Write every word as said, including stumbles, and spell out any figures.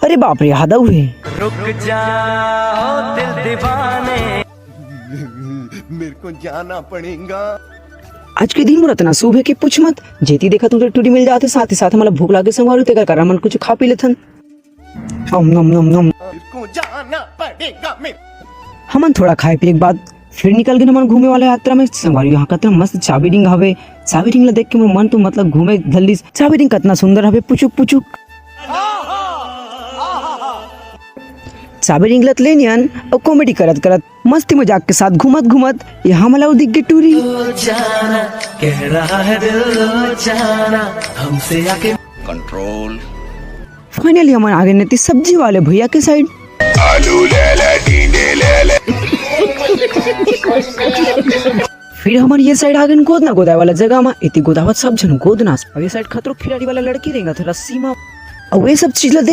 अरे बाप रे, हादा हुए। रुक जाओ दिल दीवाने। मेरे को जाना पड़ेगा। आज के दिन मोर अतना शुभ हे कि पूछ मत। जेती देखा तुमसे टूरी मिल जाथे, साथ ही साथ हमला भूख लागे संगवारी, तेकर कारण हमन कुछ खा पी लेथन। अम नम नम नम। मेरे को जाना पड़ेगा। मेरे हमन थोड़ा खाए पिए के बाद फिर निकल गए हमन घूमे वाला यात्रा में। संगवारी, यहाँ कतना मस्त चाबी रिंग हवे। चाबी रिंग ला देख के मोर मन तो मतलब घूमे धल्लिस। चाबी रिंग कतना सुंदर हवे, पुचुक पुचुक। चाबी रिंग लत लेनियन और कॉमेडी करत करत, मस्ती मजाक के साथ घूमत घूमत यहाँ मला दिख गई टूरी। जाना कह रहा है दिल, जाना हमसे आके। Control. फाइनली हमन आगे नेती सब्जी वाले भैया के साइड। आलू ले ले, टींडे ले ले. फिर हमन ये साइड आगे गोदना गोदाए वाला जगह में। इति गोदावत सब झन गोदना। और ये साइड खतरो खिलाड़ी वाला लड़की रेंगत हे रस्सी में। और ये सब चीज ला देख